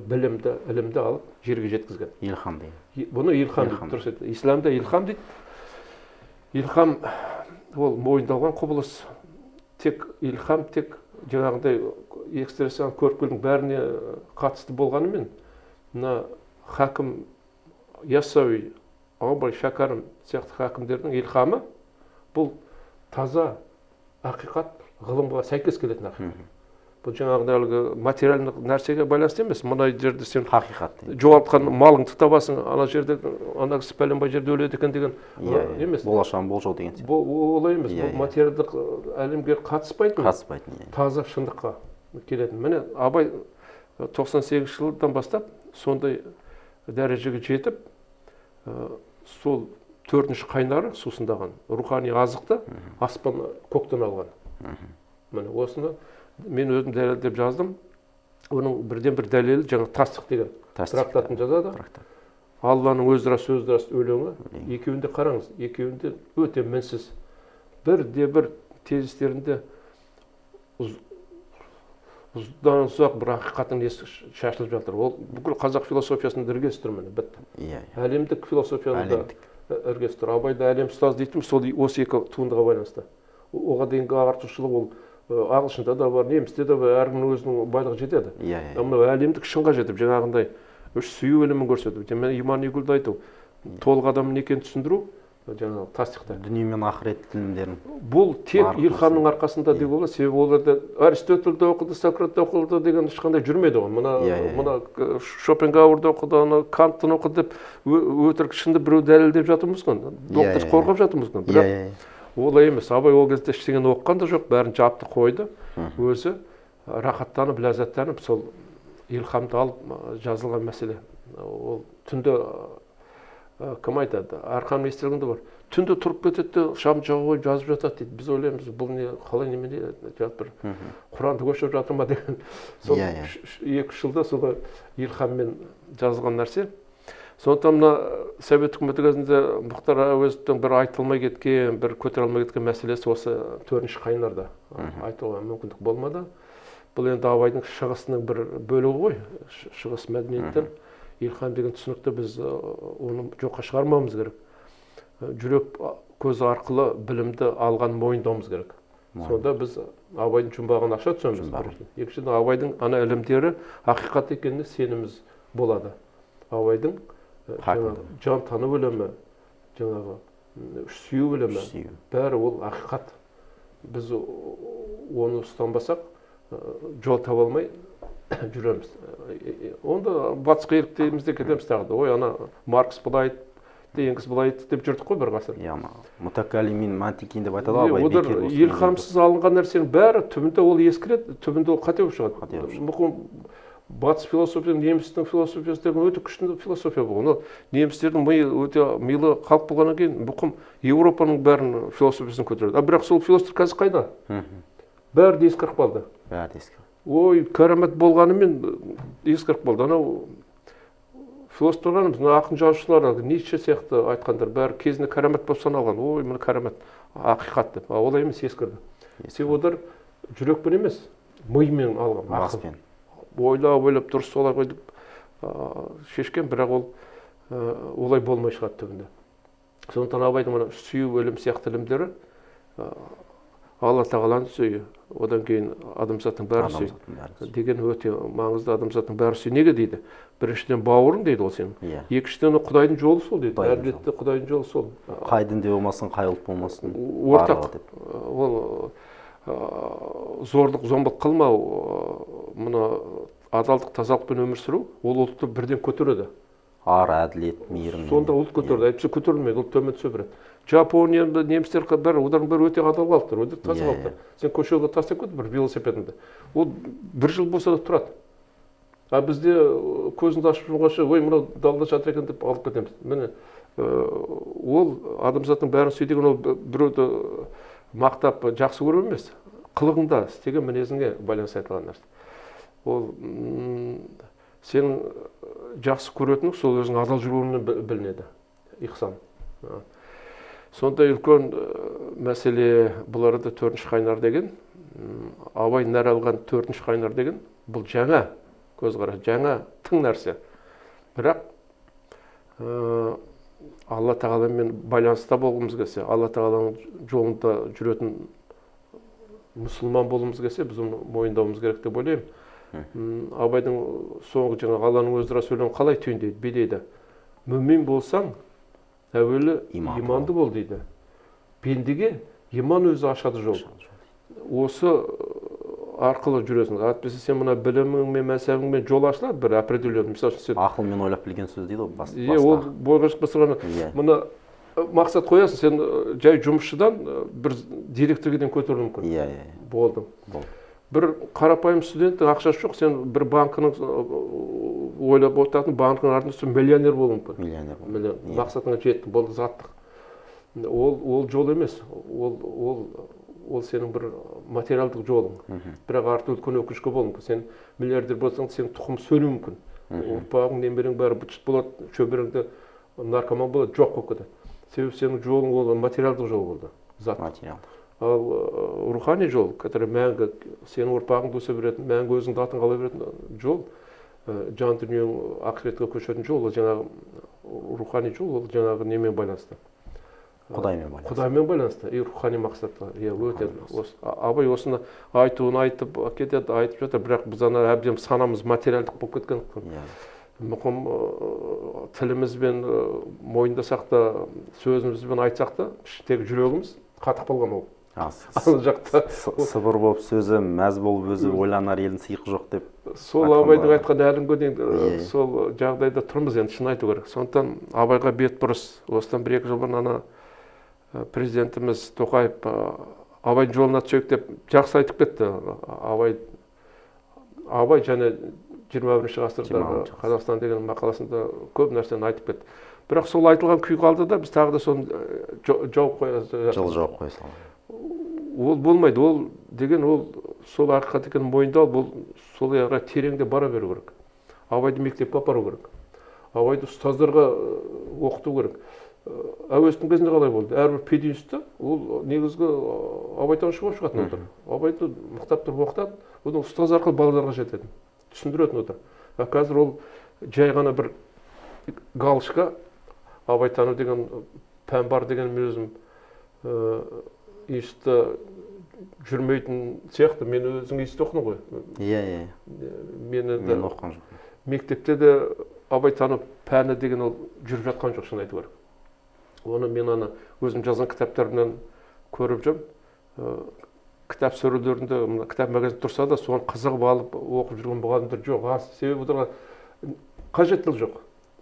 білімді, ілімді алып жерге жеткізген.
Илхам дейді.
Бұны илхам дейді, дұрыс айтты. Исламда илхам дейді. Илхам ол мойындалған құбылыс. Тек илхам, тек жаңағындай экстрасенс көріпкелдің бәріне қатысты болғанымен, мына хакім Яссауи, Абай, Шәкәрім сияқты хакімдердің илхамы бұл таза ақиқат, ғылымға сәйкес келетін ақиқат. Бұл жаңағыдай әлгі материалдық нәрсеге байланысты емес. Мына жерде сен
хақиқат
жоғалтқан малыңды табасың, ана жерде ана кісі пәленбай жерде өледі екен деген емес.
Болашағын болжау деген сияқты.
Бұл олай емес. Бұл материалдық әлемге қатыспайтын, таза шындыққа келетін. Міне Абай 98 жылдан бастап сондай дәрежеге жетіп, сол төртінші қайнары сусындаған, рухани азықты аспан көктен алған. Міне осыны мен өзім дәлелдеп жаздым. Оның бірден бір дәлелі жаңа тастық деген трактатын жазады. Алланың өзі рас, сөзі рас өлеңі. Екеуінде қараңыз, екеуінде өте мінсіз. Бірде бір тезистерінде ұзыннан ұзақ бір ақиқаттың несі шашылып жатыр. Ол бүкіл қазақ философиясының іргесі тұр, міне бітті. Әлемдік философияның да іргесі тұр. Абайды әлем ұстаз дейтін сол осы екі туындыға байланысты. Оға дейінгі ағартушылық ол ағылшында да бар, немісте де бар, әркімнің өзінің байлығы жетеді. Мынау әлемдік шыңға жетіп, жаңағындай үш сүю ілімін көрсетіп, иман игілді айту, толық адамның екенін түсіндіру, жаңағы тастықта.
Дүние мен ақырет ілімдерін.
Бұл тек илхамның арқасында деп болады, себебі оларда Аристотельді оқыды, Сократты оқыды деген ешқандай жүрмеді ғой. Мына Шопенгауэрді оқыды, ана Канттан оқыды деп өтірік шынды біреу дәлелдеп жатырмыз ғой. Доктор қорғап жатырмыз ғой. Бірақ олай емес. Абай ол кезде ештеңені оқыған да жоқ, бәрін жапты қойды. Өзі рахаттанып, ләззаттанып сол илхамды алып жазылған мәселе. Ол түнде кім айтады, Арқаның естелігінде бар. Түнде тұрып кетеді, шам жағып қойып жазып жатады дейді. Біз ойлаймыз, бұл не, қалай немене жатып бір Құранды көшіріп жатыр ма деген. Сол 2-3 жылда солай илхаммен жазылған нәрсе. Сондықтан мына Совет үкіметі кезінде Мұхтар Әуезовтің бір айтылмай кеткен, бір көтере алмай кеткен мәселесі осы төртінші қайнарда айтуға мүмкіндік болмады. Бұл енді Абайдың шығысының бір бөлігі ғой, шығыс мәдениеттен. Илхам деген түсінікті біз оны жоққа шығармауымыз керек. Жүрек көзі арқылы білімді алған мойындауымыз керек. Сонда біз Абайдың жұмбағын аша түсеміз. Екіншіден, Абайдың ана ілімдері ақиқат екеніне сеніміміз болады. Абайдың жан тану ілімі, жаңағы үш сүю ілімі, бәрі ол ақиқат. Біз оны ұстанбасақ, жол таба алмай жүреміз. Онда батысқа еліктейміз де кетеміз тағы да. Ой, ана Маркс былай айтты, Энгельс былай айтты деп жүрдік қой бір ғасыр.
Иә, мутакалимин мантикин деп айтады ғой Абай.
Олар илхамсыз алынған нәрсенің бәрі түбінде ол ескіреді, түбінде ол қате болып шығады. Батыс философиясы, немістің философиясы деген өте күшті философия болған. Немістердің миы өте милы халық болғаннан кейін бүкіл Еуропаның бәрін философиясын көтереді. А бірақ сол философтар қазір қайда? Бәрі де ескіріп қалды.
Бәрі де ескіріп.
Ой, кәрамат болғанымен ескіріп қалды. Анау философтар, мына ақын жазушылар, Ницше сияқты айтқандар бәрі кезінде кәрамат болып саналған. Ой, мына кәрамат, ақиқат деп. А олай емес, ескірді. Себебі олар жүрекпен емес, мимен алған,
баспен.
Ойлап-ойлап дұрыс солай ғой деп шешкен, бірақ ол олай болмай шығады түбінде. Сондықтан Абайдың мына сүю ілім сияқты ілімдері, Алла тағаланы сүю, одан кейін адамзаттың бәрін сүю деген өте маңызды. Адамзаттың бәрін сүю неге дейді? Біріншіден, бауырың дейді ол сенің. Екіншіден, Құдайдың жолы сол дейді. Әділетті Құдайдың жолы сол.
Қай дінде болмасын, қай ұлт болмасын.
Ортақ. Ол зорлық, зомбылық қылмау, мұны адалдық, тазалықпен өмір сүру, ол ұлтты бірден көтереді.
Ар, әділет, мейірім.
Сонда ұлт көтереді, әйтпесе көтерілмейді, ұлт төмен түсе береді. Жапония, немістер бәрі, олардың бәрі өте адал халықтар, өте таза халықтар. Сен көшеге тастап кет бір велосипедіңді, ол бір жыл болса да тұрады. А бізде көзіңді ашып жұмғанша, ой, мынау далада жатыр екен деп алып кетеміз. Міне, ол адамзаттың бәрін сүй деген ол біреуді мақтап жақсы көру емес, қылығыңда, істеген мінезіңе байланысты айтылған нәрсе. Ол сенің жақсы көретінің сол өзің адал жүруіңнен білінеді, ихсан. Сондай үлкен мәселе бұл арада төртінші қайнар деген, Абай нәр алған төртінші қайнар деген, бұл жаңа көзқарас, жаңа тың нәрсе. Бірақ Алла тағаламен байланыста болғымыз келсе, Алла тағаланың жолында жүретін мұсылман болғымыз келсе, біз оны мойындауымыз керек деп ойлаймын. Абайдың соңғы жаңағы Алланың өзі рас өлең қалай түйіндейді, билейді. Мүмин болсаң, әуелі иманды бол дейді. Пендеге иман өзі ашады жол. Осы арқылы жүресің. Әйтпесе сен мына біліміңмен, мәсәбіңмен жол ашылады бір определенный. Мысалы үшін сен
ақылмен ойлап білген сөз дейді ғой, бас.
Ол бойға шықпаса мына мақсат қоясың, сен жай жұмысшыдан бір директорге дейін көтерілуі мүмкін.
Иә, иә.
Болды. Бір қарапайым студенттің ақшасы жоқ, сен бір банкінің ойлап отыратын банктың артында сен миллионер болуың мүмкін.
Миллионер болу.
Мақсатыңа жеттің, болды, заттық. Ол жол емес, ол сенің бір материалдық жолың. Бірақ арты үлкен өкінішке болуы мүмкін. Сен миллиардер болсаң, сенің тұқым сөнуі мүмкін. Ұрпағың, немерең бәрі быт-шыт болады, шөберең наркоман болады, жоқ болып кетеді. Себебі сенің жолың ол материалдық жол болды, зат.
Материалдық.
Ал рухани жол, который мәңгі сенің ұрпағыңды өсе беретін, мәңгі өзіңді атың қала беретін жол, жан дүниең ақыретке көшетін жол, ол жаңағы рухани жол, ол жаңағы немен байланысты?
Құдаймен байланысты.
Құдаймен байланысты. И рухани мақсатта. Иә, өте. Абай осыны айтуын айтып кетеді, айтып жатыр, бірақ біз ана әбден санамыз материалдық болып кеткен. Мұқым тілімізбен мойындасақ та, сөзімізбен айтсақ та, іштегі жүрегіміз қатып қалған ол. Ана жақта
сыбыр болып сөзі, мәз болып өзі ойланар елдің сиқы жоқ деп.
Сол Абайдың айтқан әлі күнге дейін сол жағдайда тұрмыз енді, шын айту керек. Сондықтан Абайға бет бұрыс. Осыдан 1-2 жыл бұрын ана президентіміз Тоқаев Абайдың жолына түсейік деп жақсы айтып кетті. Абай және 21-ші ғасырдағы Қазақстан деген мақаласында көп нәрсені айтып кетті. Бірақ сол айтылған күй қалды да, біз тағы да соны жауып қоя
жауып қоя салдық.
Ол болмайды, ол деген ол сол ақиқат екенін мойындау, бұл сол қарай тереңде бара беру керек. Абайды мектепке апару керек. Абайды ұстаздарға оқыту керек. Әуезовтің кезінде қалай болды? Әрбір пединститутта ол негізгі абайтанушы болып шығатын отыр. Абайды мықтап тұрып оқытады, одан ұстаз арқылы балаларға жететін, түсіндіретін отыр. А қазір ол жай ғана бір галочка, абайтану деген пән бар деген мен өзім институтта жүрмейтін сияқты. Мен өзің естіп оқыдың ғой.
Иә, иә.
Мен енді
мен оқыған жоқпын.
Мектепте де абайтану пәні деген ол жүріп жатқан жоқ, шын айту керек. Оны мен ана өзім жазған кітаптарымнан көріп жүрмін. Кітап сөрелерінде, мына кітап магазин тұрса да, соны қызығып алып оқып жүрген мұғалімдер жоқ, аз. Себебі оларға қажеттілік жоқ.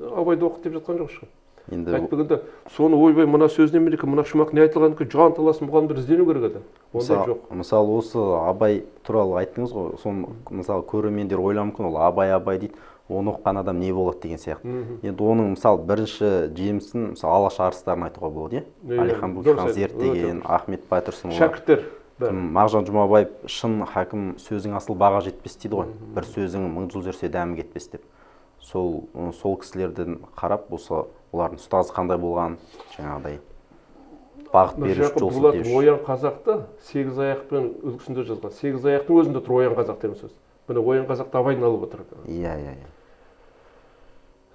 Абайды оқы деп жатқан жоқ ешкім.
Енді
әйтпегенде соны ойбай, мына сөз немене екен, мына шумақ не айтылған екен, жан таласып мұғалімдер іздену керек еді. Ондай жоқ.
Мысалы, осы Абай туралы айттыңыз ғой, соны мысалы көрермендер ойлауы мүмкін, ол Абай Абай дейді, оны оқыған адам не болады деген сияқты. Енді оның мысалы бірінші жемісін мысалы Алаш арыстарын айтуға болады, иә? Әлихан Бөкейхан зерттеген, Ахмет Байтұрсынұлы.
Шәкірттер.
Мағжан Жұмабаев шын хакім сөзің асыл баға жетпес дейді ғой. Бір сөзің мың жыл жүрсе дәмі кетпес деп. Сол кісілерден қарап, осы олардың ұстазы қандай болған, жаңағыдай бағыт беруші, жол сілтеуші.
Оян қазақты сегіз аяқпен үлгісінде жазған. Сегіз аяқтың өзінде тұр оян қазақ деген сөз. Міне оян қазақты Абайдан алып отыр.
Иә, иә, иә.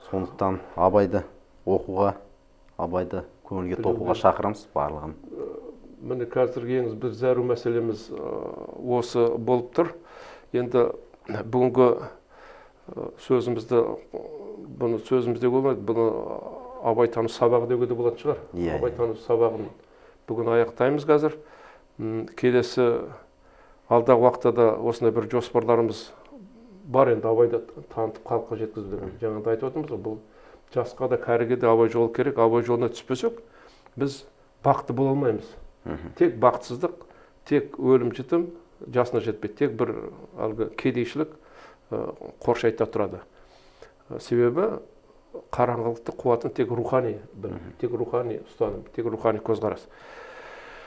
Сондықтан Абайды оқуға, Абайды көңілге тоқуға шақырамыз барлығын.
Міне қазіргі ең бір зәру мәселеміз осы болып тұр. Енді бүгінгі сөзімізді, бұны сөзіміз деуге болмайды, бұны абайтану сабағы деуге де болатын шығар. Абайтану сабағын бүгін аяқтаймыз қазір. Келесі алдағы уақытта да осындай бір жоспарларымыз бар енді Абайды танытып халыққа жеткізу деген. Жаңа да айтып отырмыз ғой, бұл жасқа да кәріге де Абай жолы керек. Абай жолына түспесек, біз бақытты бола алмаймыз. Тек бақытсыздық, тек өлім жітім жасына жетпейді, тек бір әлгі кедейшілік қоршайды да тұрады. Себебі қараңғылықты қуатын тек рухани білім, тек рухани ұстаным, тек рухани көзқарас.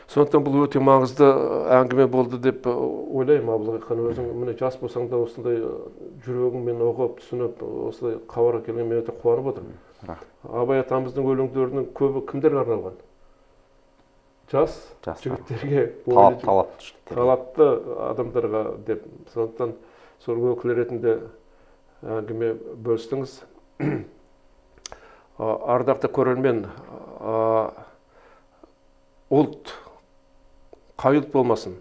Сондықтан бұл өте маңызды әңгіме болды деп ойлаймын. Абылғай өзің міне жас болсаң да осындай жүрегіңмен ұғып, түсініп, осылай хабарға келген мен өте қуанып отырмын. Абай атамыздың өлеңдерінің көбі кімдерге арналған? Жас жігіттерге, талапты адамдарға деп. Сондықтан сол өкіл ретінде әңгіме бөлістіңіз. Ардақты көрермен, ұлт қай ұлт болмасын,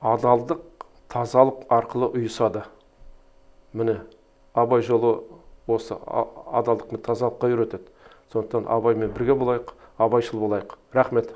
адалдық, тазалық арқылы ұйысады. Міне, Абай жолы осы адалдық пен тазалыққа үйретеді. Сондықтан Абаймен бірге болайық, абайшыл болайық. Рахмет.